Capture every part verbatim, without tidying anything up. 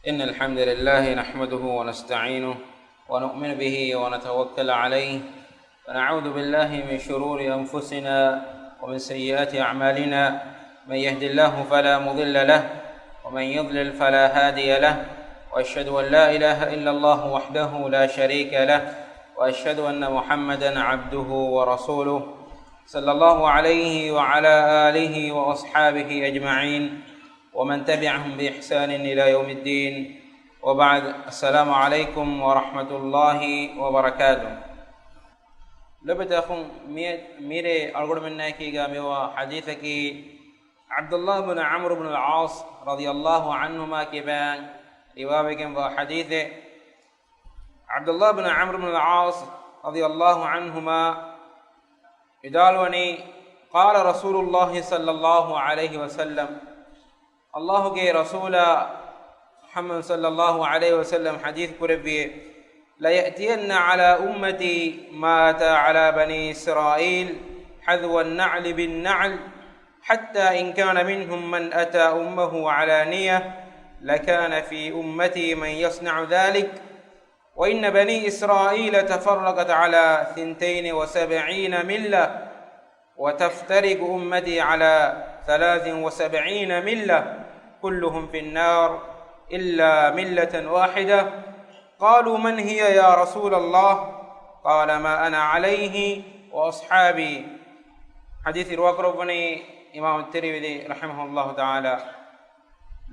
إن الحمد لله نحمده ونستعينه ونؤمن به ونتوكل عليه، ونعوذ بالله من شرور أنفسنا ومن سيئات أعمالنا. من يهد الله فلا مضل له، ومن يضلل فلا هادي له، وأشهد أن لا إله إلا الله وحده لا شريك له، وأشهد أن محمدا عبده ورسوله، صلى الله عليه وعلى آله وأصحابه أجمعين، ومن تبعهم بإحسان إلى يوم الدين. وبعد، السلام عليكم ورحمة الله وبركاته. ލޮބުވެތި އަޚުން، މި-، މިރޭ އަޅުގަނޑުމެންނާއެކީގަ މިވާ ޙަދީޘަކީ، ޢަބްދުﷲ ބިން ޢަމްރު ބިން އަލްޢާޞް ރަޟިޔަﷲ ޢަންހުމާ ކިބައިން ރިވާވެގެންވާ ޙަދީޘެއް. ޢަބްދުﷲ ބިން ޢަމްރު ބިން އަލްޢާޞް ރަޟިޔަﷲ ޢަންހުމާ ވިދާޅުވަނީ، قال رسول الله صلى الله عليه وسلم، ﷲގެ ރަސޫލާ މުޙައްމަދު ޞައްލަﷲ ޢަލައިހި ވަސައްލަމަ ޙަދީޘް ކުރެއްވިއޭ، ليأتين على أمتي ما أتى على بني إسرائيل، حذو النعل بالنعل، حتى إن كان منهم من أتى أمه علانية لكان في أمتي من يصنع ذلك، وإن بني إسرائيل تفرقت على ثنتين وسبعين ملة، وتفترق أمتي على ثلاث وسبعين ملة، كلهم في النار إلا ملة واحدة. قالوا: من هي يا رسول الله؟ قال: ما أنا عليه وأصحابي. ޙަދީޘް ރިވާކުރައްވަނީ އިމާމު ތިރްމިޛީ ރަޙިމަހުﷲ ތަޢާލާ.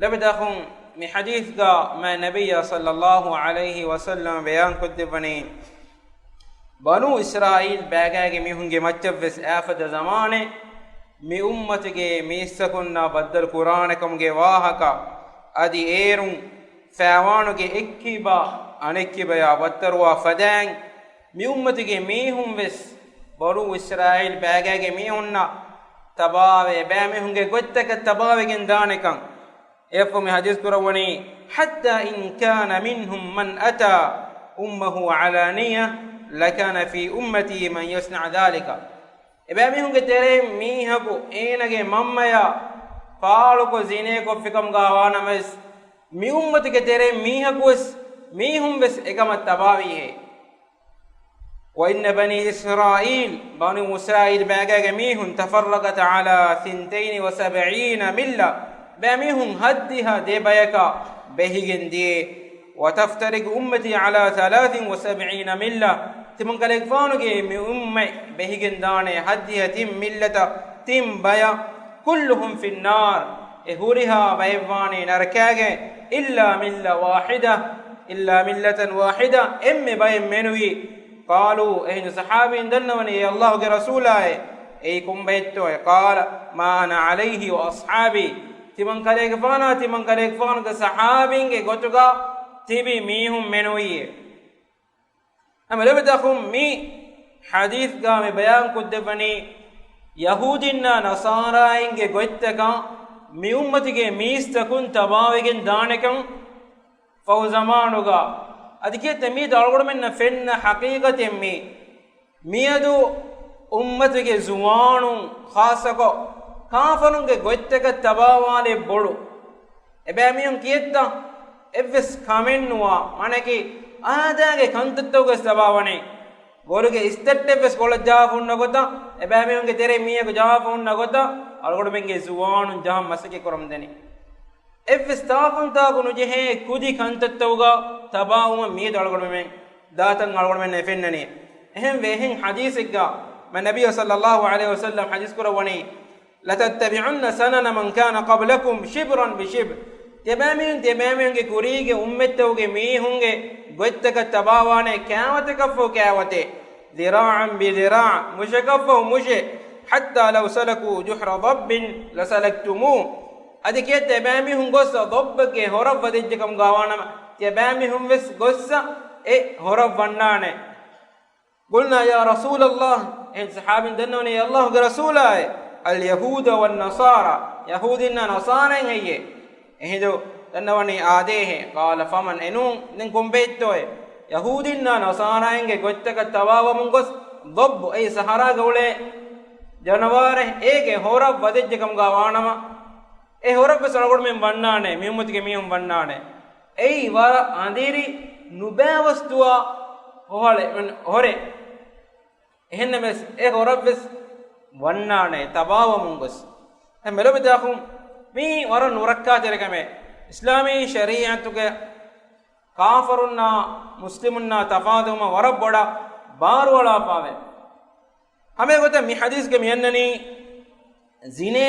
ލޮބުވެތި އަޚުން، މި ޙަދީޘްގަ މާތް ނަބިއްޔާ ޞައްލަﷲ ޢަލައިހި ވަސައްލަމަ ބަޔާންކޮށްދެއްވަނީ، ބަނޫ އިސްރާއީލް ބާގާގެ މީހުންގެ މައްޗަށްވެސް އައިފަދަ ޒަމާނެއް މި އުއްމަތުގެ މީސްތަކުންނާ ބައްދަލު ކުރާނެކަމުގެ ވާހަކަ، އަދި އޭރުން ފައިވާނުގެ އެއްކިބާ އަނެއްކިބަޔާ ބައްތަރުވާ ފަދައިން، މި އުއްމަތުގެ މީހުން ވެސް ބަނޫ އިސްރާއީލް ބާގާގެ މީހުންނަށް ތަބާވެ، އެބައިމީހުންގެ ގޮތްތަކަށް ތަބާވެގެން ދާނެކަން. އެއަށްފަހު މި ޙަދީޘް ކުރައްވަނީ، حتى إن كان منهم من أتى أمه علانية لكان في أمتي من يصنع ذلك. އެބައިމީހުންގެ ތެރެއިން މީހަކު އޭނަގެ މަންމަޔާ ފާޅުކޮށް ޒިނޭކޮށްފިކަމުގަ ވާނަމަވެސް، މި އުއްމަތުގެ ތެރެއިން މީހަކުވެސް، މީހުންވެސް އެކަމަށް ތަބާވީހޭ. وإن بني إسرائيل، ބަނޫ އިސްރާއީލް ބާގާގެ މީހުން، تفرقت على ثنتين وسبعين ملة، ބައިމީހުން ހައްދިހަ ދެ ބަޔަކަށް ބެހިގެން ދިޔަ. وتفترق أمتي على ثلاث وسبعين ملة، ތިމަންކަލޭގެފާނުގެ މި އުއްމަތް ބެހިގެން ދާނެ ހައްދިހަ ތިން މިއްލަތަށް ތިން ބަޔަށް، كلهم في النار، އެ ހުރިހާ ބައެއްވާނީ ނަރަކާގެ، إلا ملة واحدة، إلا ملة واحدة، އެންމެ ބައެއް މެނުވީ. قالوا، އެހިނދު ޞަޙާބީން ދަންނަވަނީ، އޭ ﷲގެ ރަސޫލާއޭ، އެއީ ކޮން ބައެއްތޯއޭ؟ قال ما أنا عليه وأصحابي، ތިމަންކަލޭގެފާނާ ތިމަންކަލޭގެފާނުގެ ޞަޙާބީންގެ ގޮތުގަ ތިބި މީހުން މެނުވީއޭ. އެމަ ލޮބުވެތި އަޚުން، މި ޙަދީޘްގަ މި ބަޔާންކޮށްދެއްވަނީ، ޔަހޫދީންނާ ނަޞާރާއިންގެ ގޮތްތަކަށް މި އުއްމަތުގެ މީސްތަކުން ތަބާވެގެން ދާނެކަން. ފަހު ޒަމާނުގަ އަދި ކިއެއްތަ މީތަ އަޅުގަނޑުމެންނަށް ފެންނަ ޙަޤީޤަތެއް މީ. މިއަދު އުއްމަތުގެ ޒުވާނުން ޚާއްޞަކޮށް ކާފަރުންގެ ގޮތްތަކަށް ތަބާވާލެއް ބޮޑު. އެބައިމީހުން ކިއެއްތަ؟ އެއްވެސް ކަމެއްނުވާ، މާނައަކީ އާދައިގެ ކަންތައްތަކުގަސް ތަބާވަނީ. ގޯލުގެ އިސްތައްޓެއްވެސް ކޮޅަށް ޖަހާފަ ހުންނަ ގޮތަށް، އެބައިމީހުންގެ ތެރެއިން މީހަކު ޖަހާފަ ހުންނަ ގޮތަށް، އަޅުގަނޑުމެންގެ ޒުވާނުން ޖަހަން މަސައްކަތް ކުރަމުން ދެނީ. އެއްވެސް ތާކުންތާކު ނުޖެހޭ ކުދި ކަންތައްތަކުގަ ތަބާވުމަށް މިއަދު އަޅުގަނޑުމެން ދާތަން އަޅުގަނޑުމެންނަށް ފެންނަނީ. އެހެންވެ، އެހެން ޙަދީޘެއްގަ މާތް ނަބިއްޔާ ޞައްލަﷲ ޢަލައިހި ވަސައްލަމަ ޙަދީޘް ކުރައްވަނީ، لتتبعن سنن من كان قبلكم شبرا بشبر. ތިޔަބައިމީހުން، ތިޔަބައިމީހުންގެ ކުރީގެ އުއްމަތްތަކުގެ މީހުންގެ ގޮތްތަކަށް ތަބާވާނެ ކާވަތަކަށްފަހު ކާވަތެއް، ذراعا بذراع، މުށަކަށްފަހު މުށެއް، حتى لو سلكوا جحر ضب لسلكتموه. އަދި ކިއެއްތަ އެބައިމީހުން ގޮއްސަ ޟައްބެއްގެ ހޮރަށް ވަދެއްޖެކަމުގަ ވާނަމަ، ތިޔަބައިމީހުން ވެސް ގޮއްސަ އެ ހޮރަށް ވަންނާނެ. قلنا يا رسول الله، އެހެން ޞަޙާބީން ދަންނަވަނީ، އޭ ﷲގެ ރަސޫލާއޭ، اليهود والنصارى، ޔަހޫދީންނާ ނަޞާރާއިން ހެއްޔޭ؟ އެހިނދު ދަންނަވަނީ އާދޭހޭ. قال فمن، އެނޫން ދެން ކޮންބައެއްތޯއޭ؟ ޔަހޫދީންނާ ނަޞާރާއިންގެ ގޮތްތަކަށް ތަބާވަމުން ގޮސް، ޟައްބު، އެއީ ޞަޙަރާގަ އުޅޭ ޖަނަވާރެއް، އޭގެ ހޮރަށް ވަދެއްޖެކަމުގަ ވާނަމަ، އެ ހޮރަށްވެސް އަޅުގަނޑުމެން ވަންނާނެ، މި އުއްމަތުގެ މީހުން ވަންނާނެ. އެއީ ވަރަށް އަނދިރި ނުބައިވަސް ދުވާ ހޮހަޅެ، ހޮރެ. އެހެންނަމަވެސް އެ ހޮރަށްވެސް ވަންނާނެ ތަބާވަމުން ގޮސް. އެ މެލޮބިތާކުން މީ ވަރަށް ނުރައްކާތެރި ކަމެއް. އިސްލާމީ ޝަރީޢަތުގެ ކާފަރުންނާ މުސްލިމުންނާ ތަފާތުވުމަށް ވަރަށް ބޮޑަށް ބާރުއަޅާފާވޭ. ހަމައެގޮތަށް މި ޙަދީޘްގަ މިއަންނަނީ، ޒިނޭ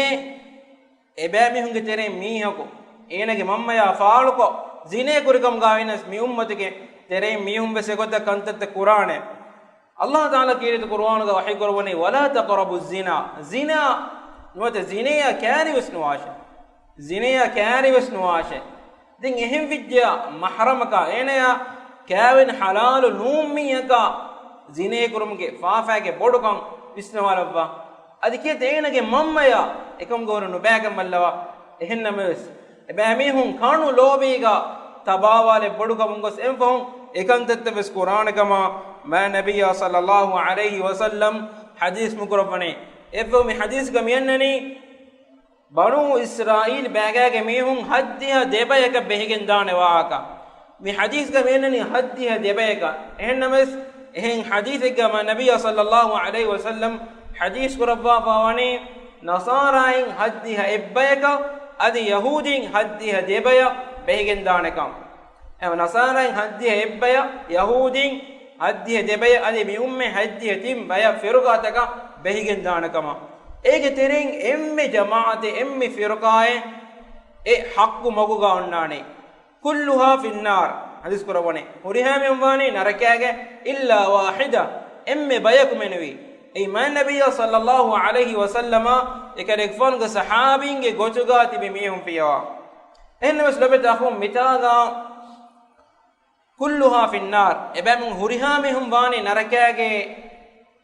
އެބައިމީހުންގެ ތެރެއިން މީހަކު އޭނަގެ މަންމަޔާ ފާޅުކޮށް، ޒިނޭ ކުރިކަމުގައިވެސް މި އުއްމަތުގެ ތެރެއިން މީހުން ވެސް އެގޮތަށް ކަންތައްތައް ކުރާނެ. އައްލާހު ތަޢާލާ ކީރިތި ޤުރުއާނުގަ ވަޙީ ކުރައްވަނީ، "ولا تقربوا الزنا." ޒިނާ ނުވަތަ ޒިނޭއަށް ކައިރިވެސް ނުވާށޭ. ޒިނޭއަށް ކައިރިވެސް ނުވާށޭ. ދެން އެހެން ވިއްޖެޔާ މަޙްރަމަކާ އޭނަޔާ ކައިވެން ޙަލާލު ނޫން މީހަކާ ޒިނޭ ކުރުމުގެ ފާފައިގެ ބޮޑުކަން ވިސްނަވާލައްވާ. އަދި ކިޔަތަ އޭނަގެ މަންމަޔާ އެކަމުގަ ހުރެ ނުބައިކަން ބައްލަވާ. އެހެންނަމަވެސް، އެބައިމީހުން ކަނު ލޯބީގަ ތަބާވާލެއް ބޮޑުކަމުން ގޮސް އެންފަހުން އެކަންތައްތައް ވެސް ކުރާނެ ކަމަށް މާތް ނަބިއްޔާ ޞައްލައްލާހު ޢަލައިހި ވަސައްލަމް ޙަދީޘް މި ކުރައްވަނީ. އެއްފަހު މި ޙަދީޘްގަ މިއަންނަނީ، ބަނޫ އިސްރާއީލް ބައިގާގެ މީހުން ހައްދިހަ ދެބަޔަކަށް ބެހިގެން ދާނެ ވާހަކަ. މި ޙަދީޘްގަ މިއަންނަނީ ހައްދިހަ ދެބަޔަކަށް. އެހެންނަމަވެސް، އެހެން ޙަދީޘެއްގަ މާތް ނަބިއްޔާ ޞައްލައްލާހު ޢަލައިހި ވަސައްލަމް ޙަދީޘް ކުރައްވާފާވަނީ، ނަޞާރާއިން ހައްދިހަ އެއްބަޔަކަށް، އަދި ޔަހޫދީން ހައްދިހަ ދެބަޔަށް ބެހިގެން ދާނެ ކަމަށް. އެ ނަޞާރާއިން ހައްދިހަ އެއްބަޔަށް، ޔަހޫދީން ހައްދިހަ ދެބަޔަށް، އަދި މި އުއްމަތް ހައްދިހަ ތިން ބަޔަށް ފިރުގާތަކަށް ބެހިގެން ދާނެ ކަމަށް. އޭގެ ތެރެއިން އެންމެ ޖަމާޢަތެއް، އެންމެ ފިރުޤާއެއް އެ ޙައްޤު މަގުގަ އޮންނާނީ. كلها في النار. ޙަދީޘް ކުރައްވަނީ، ހުރިހާ މީހުން ވާނީ ނަރަކައިގެ، إلا واحدة، އެންމެ ބަޔަކު މެނުވީ. އެއީ މާތް ނަބިއްޔާ ޞައްލައްލާހު ޢަލައިހި ވަސައްލަމާ އެކަލޭގެފާނުގެ ޞަޙާބީންގެ ގޮތުގަ ތިބި މީހުން ފިޔަވާ. އެހެންނަމަވެސް ލޮބެތި އަޚުން، މިތާގަ كلها في النار، އެބައިމީހުން ހުރިހާ މީހުން ވާނީ ނަރަކައިގެ.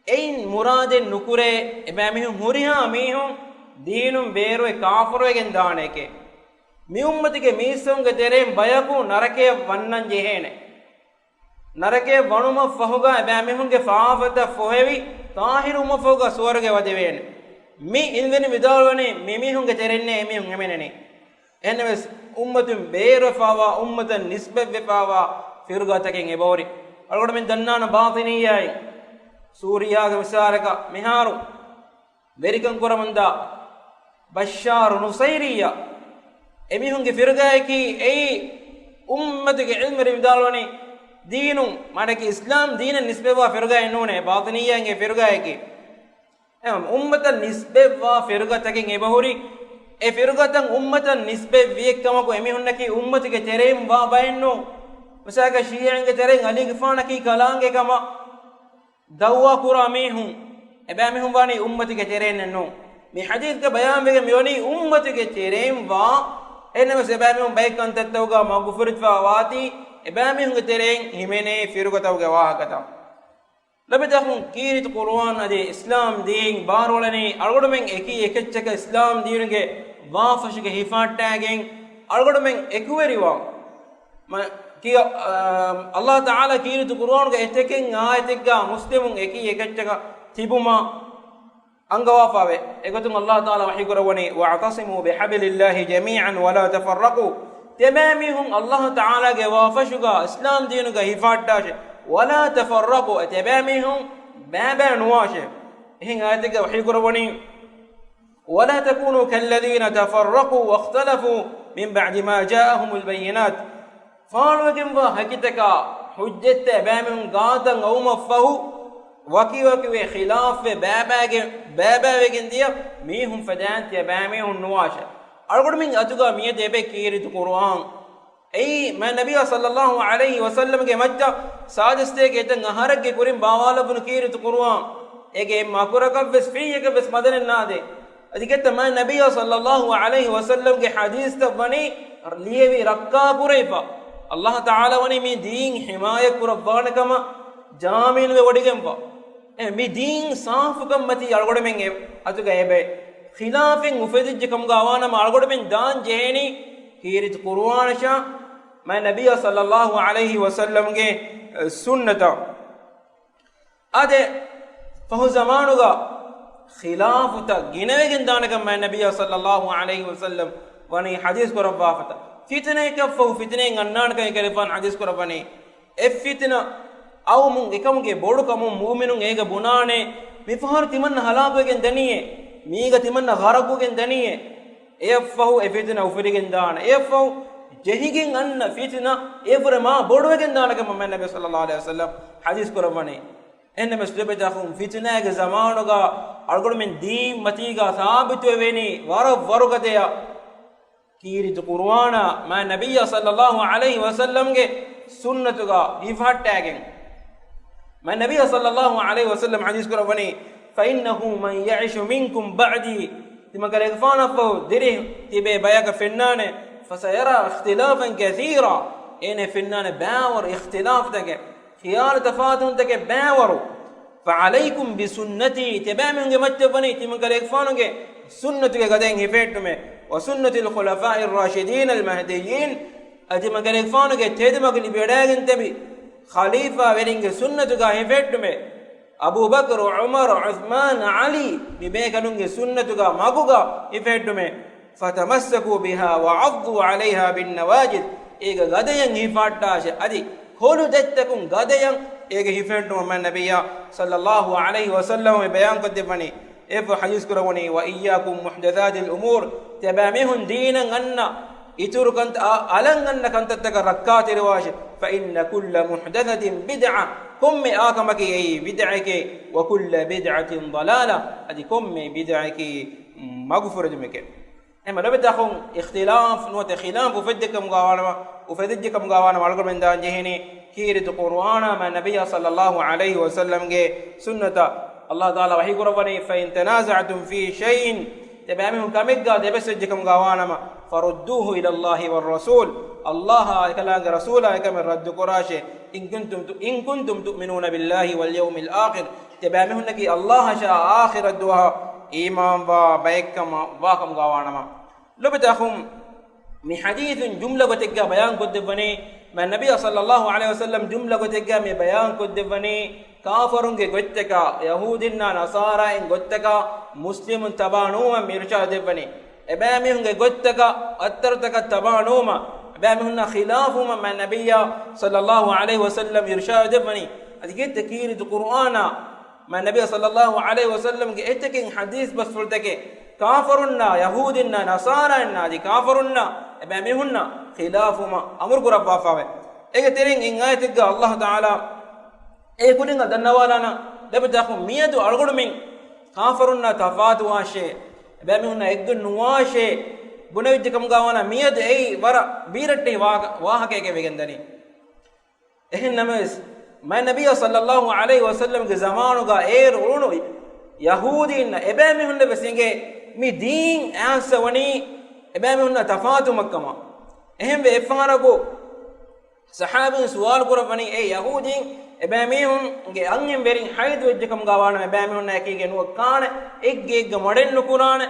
އެއިން މުރާދެއް ނުކުރޭ، އެބައިމީހުން ހުރިހާ މީހުން ދީނުން ބޭރުވެ ކާފަރުވެގެން ދާނެކޭ. މި އުއްމަތުގެ މީސްތަކުންގެ ތެރެއިން ބަޔަކު ނަރަކަޔަށް ވަންނަން ޖެހޭނެ. ނަރަކަޔަށް ވަނުމަށް ފަހުގަ އެބައިމީހުންގެ ފާފަތައް ފޮހެވި، ޠާހިރުވުމަށްފަހުގަ ސުވަރުގެ ވަދެވޭނެ. މި އިލްމުވެރިން ވިދާޅުވަނީ، މި މީހުންގެ ތެރެއިންނޭ އެމީހުން އެމެނެނީ. އެހެންނަމަވެސް، އުއްމަތުން ބޭރުވެފާވާ، އުއްމަތަށް ނިސްބަތްވެފާވާ ފިރުގާތަކެއް އެބަހުރި. އަޅުގަނޑުމެން ދަންނާނަން ބާޠިނިއްޔާއިން، ސޫރިއާގެ މިސާލަކަށް މިހާރު ވެރިކަން ކުރަމުންދާ ބަޝްޝާރު ނުޞައިރިއްޔާ އެމީހުންގެ ފިރުގާއަކީ އެއީ އުއްމަތުގެ އިލްމުވެރިން ވިދާޅުވަނީ ދީނުން، މާނައަކީ އިސްލާމް ދީނަށް ނިސްބަތްވާ ފިރުގާއެއް ނޫނޭ، ބާޠިނިއްޔާގެ ފިރުގާއަކީ. އެ އުއްމަތަށް ނިސްބަތްވާ ފިރުގަތަކެއް އެބަހުރި. އެ ފިރުގަތައް އުއްމަތަށް ނިސްބަތްވިއެއްކަމަކު އެމީހުންނަކީ އުއްމަތުގެ ތެރެއިން ވާ ބައެއްނޫން. މިސާލަކަށް ޝީޢީންގެ ތެރެއިން ޢަލީގެފާނަކީ ކަލާނގެ ކަމަށް ދަޢުވާ ކުރާ މީހުން، އެބައިމީހުން ވާނީ އުއްމަތުގެ ތެރެއިންނެއް ނޫން. މި ޙަދީޘްގަ ބަޔާންވެގެން މިވަނީ އުއްމަތުގެ ތެރެއިން ވާ، އެހެންނަމަވެސް އެބައިމީހުން ބައެއް ކަންތައްތަކުގަ މަގުފުރިތިފަ ވާތީ، އެބައިމީހުންގެ ތެރެއިން ހިމެނޭ ފިރުގަތަކުގެ ވާހަކަތައް. ލޮބެތި އަޚުން، ކީރިތި ޤުރުއާން އަދި އިސްލާމް ދީން ބާރުއަޅަނީ އަޅުގަނޑުމެން އެކީ އެކައްޗަކަށް އިސްލާމް ދީނުގެ ވާފަށުގެ ހިފަހައްޓާގެން އަޅުގަނޑުމެން އެކުވެރިވާން. މަ-، ކިޔަ-، އާ، އައްލާހު ތަޢާލާ ކީރިތި ޤުރުއާނުގެ އެތަކެއް އާޔަތެއްގަ މުސްލިމުން އެކީ އެކައްޗަކަށް ތިބުމަށް އަންގަވާފަވޭ. އެގޮތުން އައްލާހު ތަޢާލާ ވަޙީ ކުރައްވަނީ، "واعتصموا بحبل الله جميعا ولا تفرقوا." ތިޔަބައިމީހުން އައްލާހު ތަޢާލާގެ ވާފަށުގަ އިސްލާމް ދީނުގަ ހިފަހައްޓާށޭ. "ولا تفرقوا." ތިޔަބައިމީހުން ބައިބައި ނުވާށޭ. އެހެން އާޔަތެއްގަ ވަޙީ ކުރައްވަނީ، "ولا تكونوا كالذين تفرقوا واختلفوا من بعد ما جاءهم البينات." ފާޅުވެގެންވާ ހަކިތަކާ ޙުއްޖަތްތައް އެބައިމީހުން ގާތަށް އައުމަށްފަހު، ވަކިވަކިވެ ޚިލާފްވެ ބައިބައިގެ-، ބައިބައިވެގެން ދިޔަ މީހުން ފަދައިން ތިޔަބައިމީހުން ނުވާށޭ. އަޅުގަނޑުމެން އަތުގަ މިއަދު އެބައި ކީރިތި ޤުރުއާން. އެއީ، މާތް ނަބިއްޔާ ޞައްލައްލާހު ޢަލައިހި ވަސައްލަމްގެ މައްޗަށް ސާދަސްތޭކަ އެތައް އަހަރެއްގެ ކުރިން ބާވާލައްވުނު ކީރިތި ޤުރުއާން. އޭގެ އެއް އަކުރަކަށްވެސް ފެންޏަކަށްވެސް މަދަނެއް ނާދޭ. އަދި ގެއްތަ މާތް ނަބިއްޔާ ޞައްލައްލާހު ޢަލައިހި ވަސައްލަމްގެ ޙަދީޘްތައް ވަނީ ލިޔެވި ރައްކާ ކުރެވިފަ. އައްލާހު ތަޢާލާ ވަނީ މި ދީން ޙިމާޔަތް ކުރައްވާނެ ކަމަށް ޖާމީނުވެ ވޮޑިގެންފަ. އެ މި ދީން ސާފުކަންމަތީ އަޅުގަނޑުމެން އެ އަތުގަ އެބައި. ޚިލާފެއް އުފެދިއްޖެ ކަމުގަ ވާނަމަ އަޅުގަނޑުމެން ދާން ޖެހޭނީ ކީރިތި ޤުރުއާނަށާ މާތް ނަބިއްޔާ ޞައްލައްލާހު ޢަލައިހި ވަސައްލަމްގެ، އެ، ސުންނަތަށް. އާދެ، ފަހު ޒަމާނުގަ ޚިލާފުތައް ގިނަވެގެން ދާނެކަން މާތް ނަބިއްޔާ ޞައްލައްލާހު ޢަލައިހި ވަސައްލަމް ވަނީ ޙަދީޘް ކުރައްވާފަތަ. ފިތުނައަކަށްފަހު ފިތުނައެއް އަންނާނެކަން އެކަލޭގެފާނު ޙަދީޘް ކުރައްވަނީ. އެއް ފިތުނަ އައުމުން އެކަމުގެ ބޮޑުކަމުން މުއުމިނުން އޭގަ ބުނާނެ، މިފަހަރު ތިމަންނަ ހަލާކުވެގެން ދަނީއޭ، މީގަ ތިމަންނަ ޣަރަޤުވެގެން ދަނީއޭ. އެއަށްފަހު އެ ފިތުނަ އުފެދިގެން ދާނެ. އެއަށްފަހު ޖެހިގެން އަންނަ ފިތުނަ އެފުރެ މާ ބޮޑުވެގެން ދާނެކަމަށް މާތް ނަބީ ޞައްލައްލާހު ޢަލައިހި ވަސައްލަމް ޙަދީޘް ކުރައްވަނީ. އެހެންނަމަވެސް ލޯބިތަކުން ފިތުނާގެ ޒަމާނުގަ އަޅުގަނޑުމެން ދީން މަތީގަ ސާބިތުވެވެނީ ވަރަށް ވަރުގަދަޔަށް. ކީރިތި ޤުރުއާނާ މާތް ނަބިއްޔާ ޞައްލައްލާހު ޢަލައިހި ވަސައްލަމްގެ ސުންނަތުގަ ހިފަހައްޓާގެން. މާތް ނަބިއްޔާ ޞައްލައްލާހު ޢަލައިހި ވަސައްލަމް ޙަދީޘް ކުރައްވަނީ، فإنه من يعش منكم بعدي، ތިމަން ކަލޭގެފާނަށްފަހު ދިރި ތިބޭ ބަޔަކަށް ފެންނާނެ، فسيرى اختلافا كثيرا، އޭނަ ފެންނާނެ ބައިވަރު އިޚްތިލާފްތަކެއް، ޚިޔާލު ތަފާތުވުންތަކެއް ބައިވަރު. فعليكم بسنتي، ތިބޭމީހުންގެ މައްޗަށްވަނީ ތިމަން ކަލޭގެފާނުގެ ސުންނަތުގެ ގަދައިން ހިފެހެއްޓުމެއް، وسنة الخلفاء الراشدين المهديين، އަދި ތިމަން ކަލޭގެފާނުގެ ތެދުމަގު ލިބިވަޑައިގެން ތިބި ޚަލީފާ ވެރިންގެ ސުންނަތުގަ ހިފެހެއްޓުމެއް، އަބޫބަކުރު، ޢުމަރު، ޢުޘްމާން، ޢަލީ، މި ބޭކަލުންގެ ސުންނަތުގަ މަގުގަ ހިފެހެއްޓުމެއް. فتمسكوا بها وعضوا عليها بالنواجذ، އޭގަ ގަދަޔަން ހިފާއްޓާށޭ، އަދި ކޮލު ދަތްތަކުން ގަދަޔަން އޭގަ ހިފެހެއްޓުމަށް މާތް ނަބިއްޔާ ޞައްލައްލާހު ޢަލައިހި ވަސައްލަމް ބަޔާންކޮށްދެއްވަނީ. އެފަ ޙަދީޘް ކުރައްވަނީ، وإياكم محدثات الأمور، ތިބޭމީހުން ދީނަށް އަންނަ އިތުރު ކަންތައް، އަލަށް އަންނަ ކަންތައްތަކަށް ރައްކާތެރިވާށޭ. فإن كل محدثة بدعة، ކޮންމެ އާކަމަކީ އެއީ ބިދްޢައެކޭ، وكل بدعة ضلالة، އަދި ކޮންމެ ބިދްޢައަކީ މަގުފުރެދުމެކޭ. އެހެންމަ ލޯބިތަކުން އިޚްތިލާފް ނުވަތަ ޚިލާފް އުފެއްދިއްކަމުގަވާނަމަ، އުފެދިއްޖެކަމުގަވާނަމަ އަޅުގަނޑުމެން ދާން ޖެހޭނީ ކީރިތި ޤުރުއާނާ މާތް ނަބިއްޔާ ޞައްލައްލާހު ޢަލައިހި ވަސައްލަމްގެ ސުންނަތަށް. އައްލާހު ތަޢާލާ ވަޙީ ކުރައްވަނީ، فإن تنازعتم في شيء، ތިބޭމީހުން ކަމެއްގަ ދެބަސްވެއްޖެކަމުގަވާނަމަ، فردوه إلى الله والرسول، އައްލާހާ އެކަލާނގެ ރަސޫލާ އެކަމެއް ރައްދުކުރާށޭ، إن كنتم، إن كنتم تؤمنون بالله واليوم الآخر، ތިބޭމީހުންނަކީ އައްލާހަށާ އާޚިރަތްދުވަހަށް އީމާންވާ ބައެއްކަމަށް ވާކަމުގަވާނަމަ. ލޯބިތަކުން މި ޙަދީޘުން ޖުމްލަ ގޮތެއްގަ ބަޔާންކޮށްދެއްވަނީ، މާތް ނަބިއްޔާ ޞައްލައްލާހު ޢަލައިހި ވަސައްލަމް ޖުމްލަ ގޮތެއްގަ މި ބަޔާންކޮށްދެއްވަނީ، ކާފަރުންގެ ގޮތްތަކާ، ޔަހޫދީންނާ ނަޞާރާއިން ގޮތްތަކާ، މުސްލިމުން ތަބާ ނުވުމަށް މި އިރުޝާދު ދެއްވަނީ. އެބޭމީހުންގެ ގޮތްތަކަށް، އައްތަރުތަކަށް ތަބާ ނުވުމަށް، އެބޭމީހުންނާ ޚިލާފުވުމަށް މާތް ނަބިއްޔާ ޞައްލައްލާހު ޢަލައިހި ވަސައްލަމް އިރުޝާދު ދެއްވަނީ. އަދި ކީރިތި ޤުރުއާނާ މާތް ނަބިއްޔާ ޞައްލައްލާހު ޢަލައިހި ވަސައްލަމްގެ އެތަކެއް ޙަދީޘް ބަސްފުޅުތަކެއް ކާފަރުންނާ، ޔަހޫދީންނާ، ނަޞާރާއިންނާ އަދި ކާފަރުންނާ އެބޭމީހުންނާ ޚިލާފުވުމަށް އަމުރު ކުރައްވާފައެވެ. އޭގެ ތެރެއިން އެއް އާޔަތެއްގަ އައްލާހު ތަޢާލާ އެ ކުދިން ދަންނަވާލާނަން. ލޯބިތަކުން މިއަދު އަޅުގަނޑުމެން ކާފަރުންނާ ތަފާތުވާށޭ، އެބޭމީހުންނާ އެއްގޮތް ނުވާށޭ ބުނެވިއްޖެ ކަމުގަވާނަމަ، މިއަދު އެއީ ވަރަށް ބީރައްޓެހި ވާ-، ވާހަކައެކޭ ވެގެންދަނީ. އެހެން ނަމަވެސް، މާތް ނަބިއްޔާ ޞައްލައްލާހު ޢަލައިހި ވަސައްލަމްގެ ޒަމާނުގަ އޭރު އުޅުނު ޔަހޫދީންނަށް އެބޭމީހުންނަށް ވެސް އެނގޭ މި ދީން އައިސް ވަނީ އެބޭމީހުންނާ ތަފާތުވުމަށްކަމަށް. އެހެންވެ، އެއްފަހަރަކު ޞަޙާބީން ސުވާލު ކުރައްވަނީ، އޭ ޔަހޫދީން، އެބޭމީހުންގެ އަންހެން ވެރިން ޙައިޟު ވެއްޖެ ކަމުގަވާނަމަ އެބޭމީހުންނާ އެކީގަ ނުވައްކާނެ، އެއްގެ އެއްގަ މަޑެއް ނުކުރާނެ،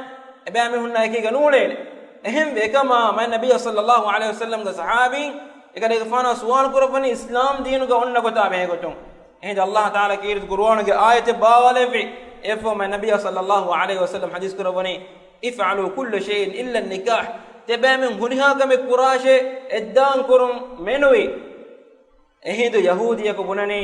އެބޭމީހުންނާ އެކީގަ ނޫޅޭނެ. އެހެންވެ، އެކަމާ މާތް ނަބިއްޔާ ޞައްލައްލާހު ޢަލައިހި ވަސައްލަމްގެ ޞަޙާބީން އެކަލޭގެފާނާ ސުވާލު ކުރައްވަނީ އިސްލާމް ދީނުގަ އޮންނަ ގޮތާ ބެހޭގޮތުން. އެހިނދު އައްލާހު ތަޢާލާ ކީރިތި ޤުރުއާނުގެ އާޔަތެއް ބާވާލެއްވި. އެއަށްފަހު މާތް ނަބިއްޔާ ޞައްލައްލާހު ޢަލައިހި ވަސައްލަމް ޙަދީޘް ކުރައްވަނީ، افعلوا كل شيء إلا النكاح، ތިބޭމީހުން ހުރިހާ ކަމެއް ކުރާށޭ، އެއްދާން ކުރުން މެނުވީ. އެހިނދު ޔަހޫދީއަކު ބުނަނީ،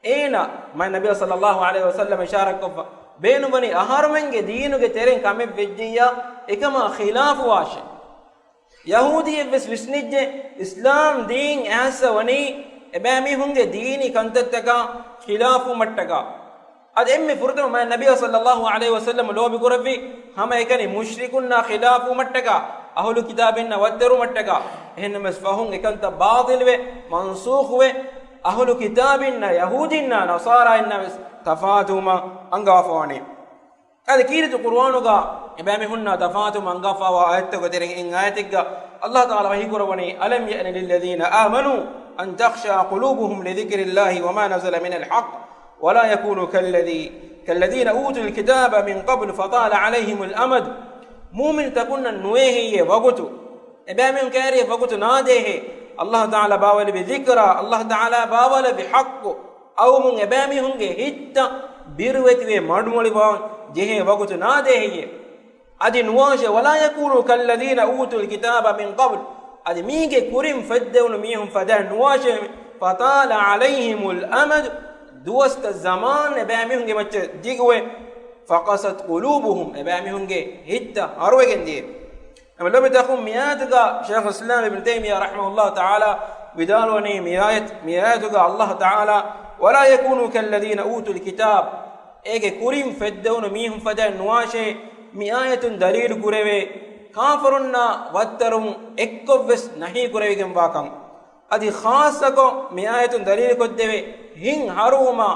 އޭނަ މާތް ނަބިއްޔާ ޞައްލައްލާހު ޢަލައިހި ވަސައްލަމަށް އިޝާރާތްކޮށްފަ، ބޭނުންވަނީ އަހަރުމެންގެ ދީނުގެ ތެރެއިން ކަމެއް ވެއްޖިއްޔާ އެކަމާ ޚިލާފުވާށޭ. ޔަހޫދީއެއްވެސް ވިސްނިއްޖެ، އިސްލާމް ދީން އައިސް ވަނީ އެބޭމީހުންގެ ދީނީ ކަންތައްތަކާ ޚިލާފުވުމަށްޓަކާ. އަދި އެންމެ ފުރަތަމަ މާތް ނަބިއްޔާ ޞައްލައްލާހު ޢަލައިހި ވަސައްލަމަ ލޯބި ކުރެއްވި ހަމައެކަނި މުޝްރިކުންނާ ޚިލާފުވުމަށްޓަކާ، އަހުލު ކިތާބީންނާ ވައްތަރުވުމަށްޓަކާ. އެހެންނަމަވެސް ފަހުން އެކަންތައް ބާޠިލްވެ، މަންސޫޚުވެ، އަހުލު ކިތާބީންނާ ޔަހޫދީންނާ ނަޞާރާއިންނާވެސް ތަފާތުވުމަށް އަންގަވާފަވަނީ. އަދި ކީރިތި ޤުރުއާނުގަ އެބޭމީހުންނާ ތަފާތުވުމަށް އަންގާފަވާ އާޔަތްތަކުގެ ތެރެއިން އެއް އާޔަތެއްގަ އައްލާހު ތަޢާލާ ވަޙީ ކުރައްވަނީ، ألم يأن للذين آمنوا أن تخشع قلوبهم لذكر الله وما نزل من الحق ولا يكونوا كالذي، كالذين أوتوا الكتاب من قبل فطال عليهم الأمد. މުއުމިންތަކުންނަށް ނުވޭހެއްޔޭ ވަގުތު، އެބޭމީހުން ކައިރި ވަގުތު ނާދޭހޭ، އައްލާހު ތަޢާލާ ބާވާލެއްވި ޛިކްރާ، އައްލާހު ތަޢާލާ ބާވާލެއްވި ޙައްޤު އައުމުން އެބޭމީހުންގެ ހިތްތައް ބިރުވެތިވެ މަޑުމޮޅިވާން ޖެހޭ ވަގުތު ނާދޭހެއްޔޭ. އަދި ނުވާށޭ، ولا يكونوا كالذين أوتوا الكتاب من قبل، އަދި މީގެ ކުރިން ފެއްދެވުނު މީހުން ފަދައިން ނުވާށޭ. فطال عليهم الأمد، ދުވަސްތައް ޒަމާން އެބައިމީހުންގެ މައްޗަށް ދިގުވެ، فقست قلوبهم، އެބައިމީހުންގެ ހިތްތައް ހަރުވެގެން ދިޔަ. އެމަ ލޮބިތަކުން މިއާޔަތުގަ ޝޭޚުލް އިސްލާމް އިބްނު ތައިމިއްޔާ ރަޙިމަހުﷲ ތަޢާލާ ވިދާޅުވަނީ މިއާޔަތު، މިއާޔަތުގަ ﷲ ތަޢާލާ، ولا يكونوا كالذين أوتوا الكتاب، އޭގެ ކުރިން ފެއްދެވުނު މީހުން ފަދައިން ނުވާށޭ، މިއާޔަތުން ދަލީލު ކުރެވޭ، ކާފަރުންނާ ވައްތަރުން އެއްކޮށްވެސް ނަހީ ކުރެވިގެންވާކަން. އަދި ޚާއްޞަކޮށް މިއާޔަތުން ދަލީލުކޮށްދެވޭ ހިތް ހަރުވުމާ،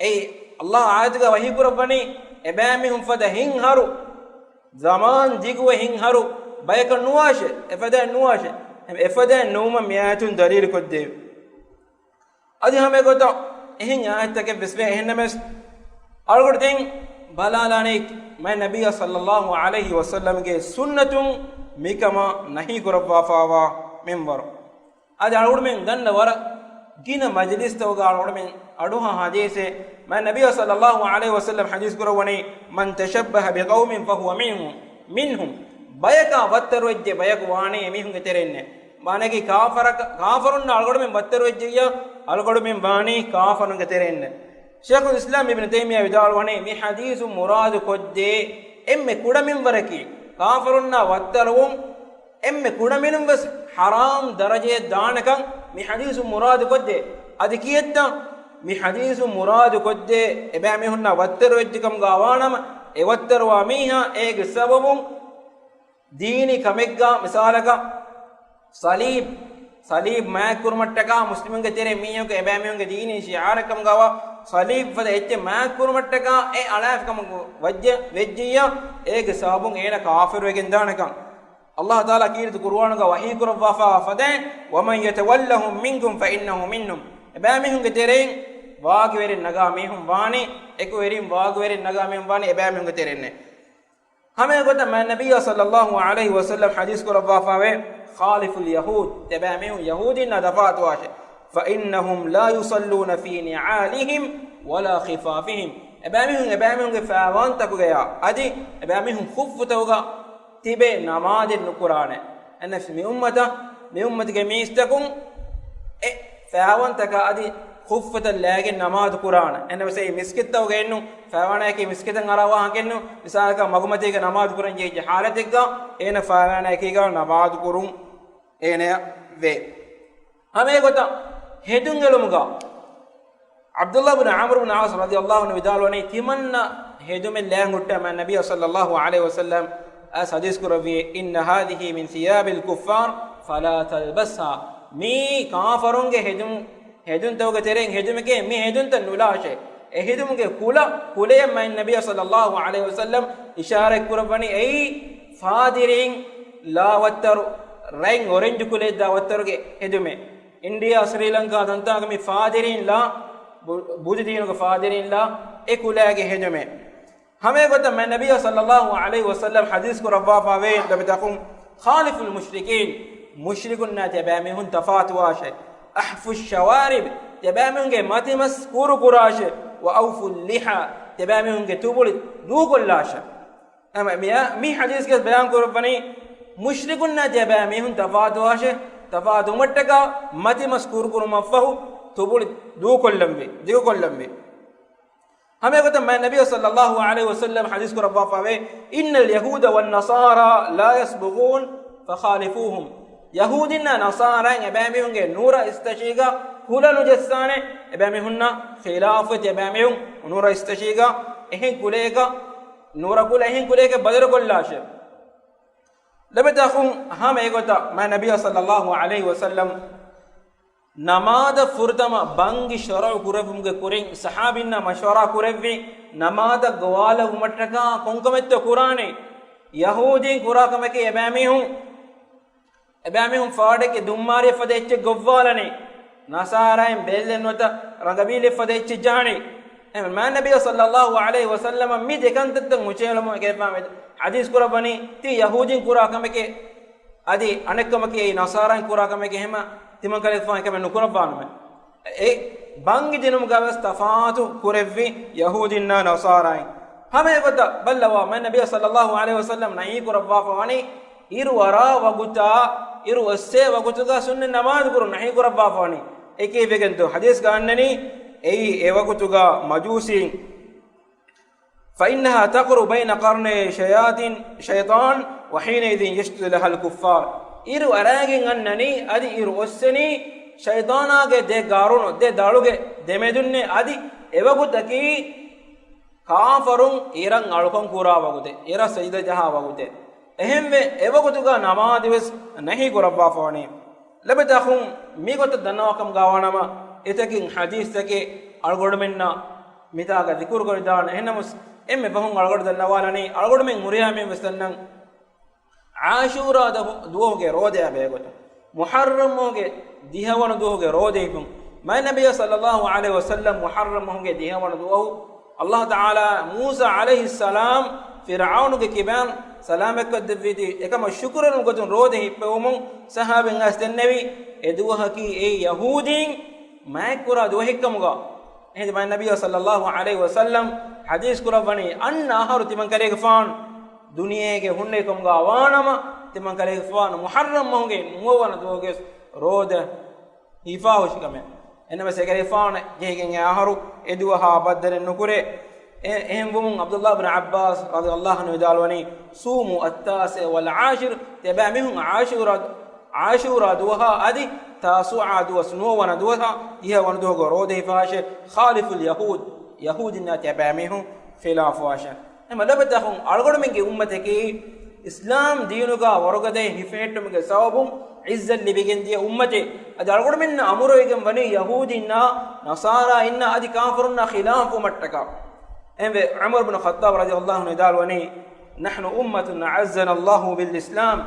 އެއީ ﷲ އާޔަތުގަ ވަޙީ ކުރައްވަނީ އެބައިމީހުން ފަދަ ހިތް ހަރު، ޒަމާން ދިގުވެ ހިތް ހަރު ބަޔަކަށް ނުވާށޭ، އެފަދައިން ނުވާށޭ. އެފަދައިން ނުވުމަށް މިއާޔަތުން ދަލީލުކޮށްދެވޭ. އަދި ހަމައެގޮތަށް އެހެން އާޔަތްތަކެއް ވެސް ވޭ. އެހެންނަމަވެސް، އަޅުގަޑު ދެން ބަލާލާނީ މާތް ނަބިއްޔާ ޞައްލައްލާހު ޢަލައިހި ވަސައްލަމްގެ ސުންނަތުން މިކަމަށް ނަހީ ކުރައްވާފައިވާ މިންވަރު. އަދި އަޅުގަޑުމެން ދަންނަ ވަރަށް ގިނަ މަޖިލިސްތަކުގަ އަޅުގަޑުމެން އަޑުއަހާ ހަދީސެއް، މާތް ނަބިއްޔާ ޞައްލައްލާހު ޢަލައިހި ވަސައްލަމް ޙަދީޘް ކުރައްވަނީ، من تشبه بقوم فهو منهم، منهم. ބަޔަކާ ވައްތަރުވެއްޖެ ބަޔަކު ވާނީ އެމީހުންގެ ތެރެއިންނޭ. މާނައަކީ ކާފަރަކަ-، ކާފަރުންނާ އަޅުގަޑުމެން ވައްތަރުވެއްޖެއްޔާ، އަޅުގަޑުމެން ވާނީ ކާފަރުންގެ ތެރެއިންނޭ. ޝޭޚުލް އިސްލާމް އިބްނު ތައިމިއްޔާ ވިދާޅުވަނީ، މި ޙަދީޘުން މުރާދު ކޮށްދޭ އެންމެ ކުޑަ މިންވަރަކީ، ކާފަރުންނާ ވައްތަރުވުން އެންމެ ކުޑަމިނުން ވެސް ޙަރާމް ދަރަޖަޔަށް ދާނެކަން މި ޙަދީޘުން މުރާދު ކޮށްދޭ. އަދި ކިއެއްތަ؟ މި ޙަދީޘުން މުރާދު ކޮށްދޭ އެބައިމީހުންނާ ވައްތަރުވެއްޖެކަމުގަ ވާނަމަ، އެ ވައްތަރުވާ މީހާ އޭގެ ސަބަބުން ދީނީ ކަމެއްގަ، މިސާލަކަށް ޞަލީބް، ޞަލީބް މާތްކުރުމަށްޓަކާ މުސްލިމުންގެ ތެރެއިން މީހަކު އެބައިމީހުންގެ ދީނީ ޝިޢާރެއް ކަމުގަވާ ޞަލީބް ފަދަ އެއްޗެއް މާތްކުރުމަށްޓަކާ އެ އަޅާފިކަމަކު ވެއްޖެ-، ވެއްޖިއްޔާ އޭގެ ސަބަބުން އޭނަ ކާފިރުވެގެން ދާނެކަން. ﷲ ތަޢާލާ ކީރިތި ޤުރުއާނުގަ ވަޙީ ކުރައްވާފާ ފަދައިން، ومن يتولهم منكم فإنه منهم. އެބައިމީހުންގެ ތެރެއިން ވާގިވެރިން ނަގާ މީހުން ވާނީ، އެކުވެރިން ވާގިވެރިން ނަގާ މީހުން ވާނީ އެބައިމީހުންގެ ތެރެއިންނޭ. ހަމައެގޮތަށް މާތް ނަބިއްޔާ ޞައްލައްލާހު ޢަލައިހި ވަސައްލަމް ޙަދީޘް ކުރައްވާފާވޭ، خالفوا اليهود، ތިޔަބައިމީހުން ޔަހޫދީންނާ ތަފާތުވާށޭ. فإنهم لا يصلون في نعالهم ولا خفافهم. އެބައިމީހުން އެބައިމީހުންގެ ފައިވާންތަކުގަޔާ އަދި އެބައިމީހުން ޚުއްފުތަކުގަ ތިބެ ނަމާދެއް ނުކުރާނެ. އެންނެސް މި އުއްމަތަށް، މި އުއްމަތުގެ މީސްތަކުން އެ ފައިވާންތަކާ އަދި ޚުއްފުތައް ލައިގެން ނަމާދު ކުރާނެ. އެންނެސް އެއީ މިސްކިތްތަކުގައެއްނު، ފައިވާނާއެކީ މިސްކިތަށް އަރާ ވާހަކައެއްނު، މިސާލަކަށް މަގުމަތީގަ ނަމާދު ކުރަން ޖެހިއްޖެ ޙާލަތެއްގަ އޭނަ ފައިވާނާއެކީގަ ނަމާދު ކުރުން އޭނަޔަށް ވޭ. ހަމައެގޮތަށް ހެދުން އެޅުމުގަ ޢަބްދުﷲ ބިން ޢަމްރު ބިން ޢާޞް ރަޟިޔަﷲ ޢަންހު ވިދާޅުވަނީ، ތިމަންނަ ހެދުމެއް ލައިގެން ހުއްޓާ މާތް ނަބިއްޔާ ޞައްލައްލާހު ޢަލައިހި ވަސައްލަމް އައިސް ޙަދީޘް ކުރެއްވި، إن هذه من ثياب الكفار فلا تلبسها. މީ ކާފަރުންގެ ހެދުން، ހެދުންތަކުގެ ތެރެއިން ހެދުމެކޭ، މި ހެދުންތައް ނުލާށޭ. އެ ހެދުމުގެ ކުލަ، ކުލަޔަށް މާތް ނަބިއްޔާ ޞައްލައްލާހު ޢަލައިހި ވަސައްލަމް އިޝާރަތް ކުރައްވަނީ އެއީ ފާދިރީން ލާ ވައްތަރު، ރަތް އޮރެންޖު ކުލައެއް ދާ ވައްތަރުގެ ހެދުމެއް. އިންޑިއާ، ސްރީލަންކާ ތަންތާނގެ މި ފާދިރީން ލާ، ބު-، ބުދުދީނުގެ ފާދިރީން ލާ އެ ކުލައިގެ ހެދުމެއް. ހަމައެގޮތަށް މާތް ނަބިއްޔާ ޞައްލައްލާހު ޢަލައިހި ވަސައްލަމް ޙަދީޘް ކުރައްވާފާވޭ، ލޮބިތަކުން، خالفوا المشركين، މުޝްރިކުންނާ ތިޔަބައިމީހުން ތަފާތުވާށޭ. أحفوا الشوارب، ތިޔަބައިމީހުންގެ މަތިމަސް ކުރު ކުރާށޭ. وأوفوا اللحى، ތިޔަބައިމީހުންގެ ތުބުޅި ދޫކޮށްލާށޭ. އެމަ-، މިއާ-، މި ޙަދީޘްގައި ބަޔާން ކުރައްވަނީ، މުޝްރިކުންނާ ތިޔަބައިމީހުން ތަފާތުވާށޭ، ތަފާތުވުމަށްޓަކާ މަތިމަސް ކުރުކުރުމަށްފަހު ތުބުޅި ދޫކޮށްލަންވީ، ދިގުކޮށްލަންވީ. ހަމައެގޮތަށް މާތް ނަބިއްޔާ ޞައްލައްލާހު ޢަލައިހި ވަސައްލަމް ޙަދީޘް ކުރައްވާފާވޭ، إن اليهود والنصارى لا يصبغون فخالفوهم. ޔަހޫދީންނާ ނަޞާރާއިން އެބައިމީހުންގެ ނުރަ އިސްތަށީގަ ކުލަ ނުޖައްސާނެ، އެބައިމީހުންނާ ޚިލާފުވެ ތިޔަބައިމީހުން ނުރަ އިސްތަށީގަ އެހެން ކުލައެއްގަ، ނުރަ ކުލަ އެހެން ކުލައެއްގަ ބަދަލުކޮށްލާށޭ. ލޮބިތަކުން ހަމަ އެގޮތަށް މާތް ނަބިއްޔާ ޞައްލައްލާހު ޢަލައިހި ވަސައްލަމް ނަމާދަށް ފުރަތަމަ ބަންގި ޝަރުޢު ކުރެއްވުމުގެ ކުރިން ޞަޙާބީންނާ މަޝްވަރާ ކުރެއްވި، ނަމާދަށް ގޮވާލައްވުމަށްޓަކާ ކޮންކަމެއްތޯ ކުރާނީ؟ ޔަހޫދީން ކުރާ ކަމެކޭ އެބައިމީހުން، އެބައިމީހުން ފާޑެއްގެ ދުންމާރިއެއް ފަދަ އެއްޗެއް ގޮއްވާލަނީ، ނަޞާރާއިން ބެއްލެއް ނުވަތަ ރަނގަބީލެއް ފަދަ އެއްޗެއް ޖަހަނީ. އެހެން މާތް ނަބިއްޔާ ޞައްލައްލާހު ޢަލައިހި ވަސައްލަމަށް މި ދެ ކަންތައްތައް ހުށައެޅުމުން އެކަލޭގެފާނު ޙަދީޘް ކުރައްވަނީ، ތީ ޔަހޫދީން ކުރާ ކަމެކޭ، އަދި އަނެއްކަމަކީ އެއީ ނަޞާރާއިން ކުރާ ކަމެކޭ، އެހެމަ ތިމަންކަލޭގެފާނު އެކަމެއް ނުކުރައްވާނަމޭ. އެ ބަންގި ދިނުމުގަވެސް ތަފާތު ކުރެއްވި ޔަހޫދީންނާ ނަޞާރާއިން. ހަމައެގޮތަށް ބައްލަވާ، މާތް ނަބިއްޔާ ޞައްލައްލާހު ޢަލައިހި ވަސައްލަމް ނަހީ ކުރައްވާފަ ވަނީ އިރުއަރާ ވަގުތާ އިރު އޮއްސޭ ވަގުތުގަ ސުންނަތް ނަމާދު ކުރުން ނަހީ ކުރައްވާފާނީ. އެކީ ވެގެންތޯ ޙަދީޘްގަ އަންނަނީ، އެއީ އެ ވަގުތުގަ މަޖޫސީން، فإنها تقر بين قرني شياطين، شيطان، وحينئذ يسجد لها الكفار. އިރު އަރާގެން އަންނަނީ، އަދި އިރު އޮއްސެނީ، ޝައިޠާނާގެ ދެ ގަރުނު، ދެ ދަޅުގެ ދެމެދުންނޭ، އަދި އެވަގުތަކީ ކާފަރުން އިރަށް އަޅުކަން ކުރާ ވަގުތެއް، އިރަށް ސަޖިދަ ޖަހާ ވަގުތެއް. އެހެންވެ، އެވަގުތުގަ ނަމާދުވެސް ނަހީ ކުރައްވާފަވަނީ. ލަބެތަ އަޚުން މިގޮތަށް ދަންނަވާކަމުގަވާނަމަ، އެތަކިން ޙަދީޘްތަކެއް އަޅުގަނޑުމެންނަށް މިތާގަ ޛިކުރު ކުރެވިދާނެ. އެހެންނަމަވެސް، އެންމެ ފަހުން އަޅުގަނޑު ދަންނަވާލަނީ، އަޅުގަނޑުމެން ހުރިހާ މީހުން ވެސް ދަންނަން، ޢާޝޫރާ ދު-، ދުވަހުގެ ރޯދަޔާ ބެހޭގޮތުން، މުޙައްރަމް މަހުގެ ދިހަވަނަ ދުވަހުގެ ރޯދަ ހިފުން، މާތް ނަބިއްޔާ ޞައްލައްލާހު ޢަލައިހި ވަސައްލަމް މުޙައްރަމް މަހުގެ ދިހަވަނަ ދުވަހު، ﷲ ތަޢާލާ މޫސާ ޢަލައިހިއްސަލާމް ފިރްޢައުނުގެ ކިބައިން ސަލާމަތްކޮށްދެއްވީތީ، އެކަމަށް ޝުކުރު ގޮތުން ރޯދަ ހިއްޕެވުމުން ޞަޙާބީން އައިސް ދެންނެވި، އެ ދުވަހަކީ އެ ޔަހޫދީން މާތްކުރާ ދުވަހެއްކަމުގަ. އެހެން މާތް ނަބިއްޔާ ޞައްލައްލާހު ޢަލައިހި ވަސައްލަމް ޙަދީޘް ކުރައްވަނީ، އަންނަ އަހަރު ތިމަން ކަލޭގެފާނު ދުނިޔޭގެ ހުންނެވިކަމުގަ ވާނަމަ، ތިމަން ކަލޭގެފާނު މުޙައްރަމް މަހުގެ ނުވަވަނަ ދުވަހުގެ ރޯދަ ހިފާހުށިކަމެއް. އެންނަމަސް އެކަލޭގެފާނަށް ޖެހިގެން އެ އަހަރު އެ ދުވަހާ ބައްދަލެއް ނުކުރޭ. އެ-، އެހެންވުމުން ޢަބްދުﷲ ބިން ޢައްބާސް ރަޟިޔަﷲ ޢަންހު ވިދާޅުވަނީ، صوموا التاسع والعاشر، ތިޔަބައިމީހުން ޢާޝޫރާ، ޢާޝޫރާ ދުވަހާ އަދި ތާސޫޢާ ދުވަސް ނުވަވަނަ ދުވަހާ ދިހަވަނަ ދުވަހުގެ ރޯދަ ހިފާށޭ، خالفوا اليهود، ޔަހޫދީންނާ ތިޔަބައިމީހުން ޚިލާފުވާށޭ. އެމަ ލަބެތަ އަޚުން، އަޅުގަނޑުމެންގެ އުއްމަތަކީ އިސްލާމް ދީނުގަ ވަރުގަދައިން ހިފެހެއްޓުމުގެ ސަބަބުން ޢިއްޒަތް ލިބިގެންދިޔަ އުއްމަތެއް. އަދި އަޅުގަނޑުމެންނަށް އަމުރުވެގެން ވަނީ ޔަހޫދީންނާ ނަޞާރާއިންނާ އަދި ކާފަރުންނާ ޚިލާފުވުމަށްޓަކާ. އެހެންވެ، ޢުމަރު ބިން ޚައްޠާބް ރަޟިޔަﷲ ޢަންހު ވިދާޅުވަނީ، نحن أمة أعزنا الله بالإسلام.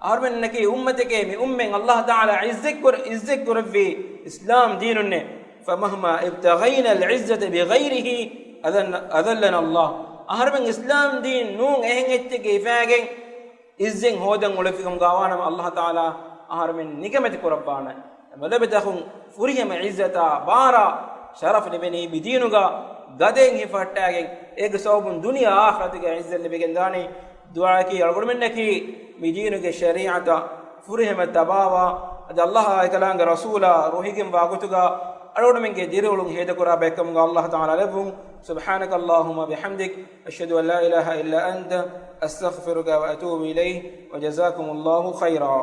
އަހަރުމެންނަކީ އުއްމަތެކޭ، މި އުއްމަތް ﷲ ތަޢާލާ ޢިއްޒަތްކުރ-، ޢިއްޒަތްކުރެއްވީ އިސްލާމް ދީނުންނޭ. فمهما ابتغينا العزة بغيره أذل-، أذلنا الله. އަހަރުމެން އިސްލާމް ދީން ނޫން އެހެން އެއްޗެއްގެ ހިފާގެން ޢިއްޒަތް ހޯދަން އުޅެފިކަމުގަ ވާނަމަ، ﷲ ތަޢާލާ އަހަރުމެން ނިކަމެތި ކުރައްވާނެ. އެމަ ލަބެތަ އަޚުން، ފުރިހަމަ ޢިއްޒަތާ ބާރާ ޝަރަފް ލިބެނީ މި ދީނުގަ ގަދައިން ހިފަހައްޓާގެން، އޭގެ ސަބަބުން ދުނިޔެ އާޚިރަތުގެ ޢިއްޒަތް ލިބިގެންދާނީ. ދުޢާއަކީ އަޅުގަނޑުމެންނަކީ މި ދީނުގެ ޝަރީޢަތަށް ފުރިހަމަ ތަބާވާ، އަދި ﷲ އާއި ކަލާނގެ ރަސޫލާ ރުހިގެންވާ ގޮތުގަ އަޅުގަނޑުމެންގެ ދިރިއުޅުން ހޭދަކުރާ ބައެއްކަމުގަ ﷲ ތަޢާލާ ލެއްވުން. سبحانك اللهم بحمدك، أشهد أن لا إله إلا أنت، أستغفرك وأتوب إليك، وجزاكم الله خيرا.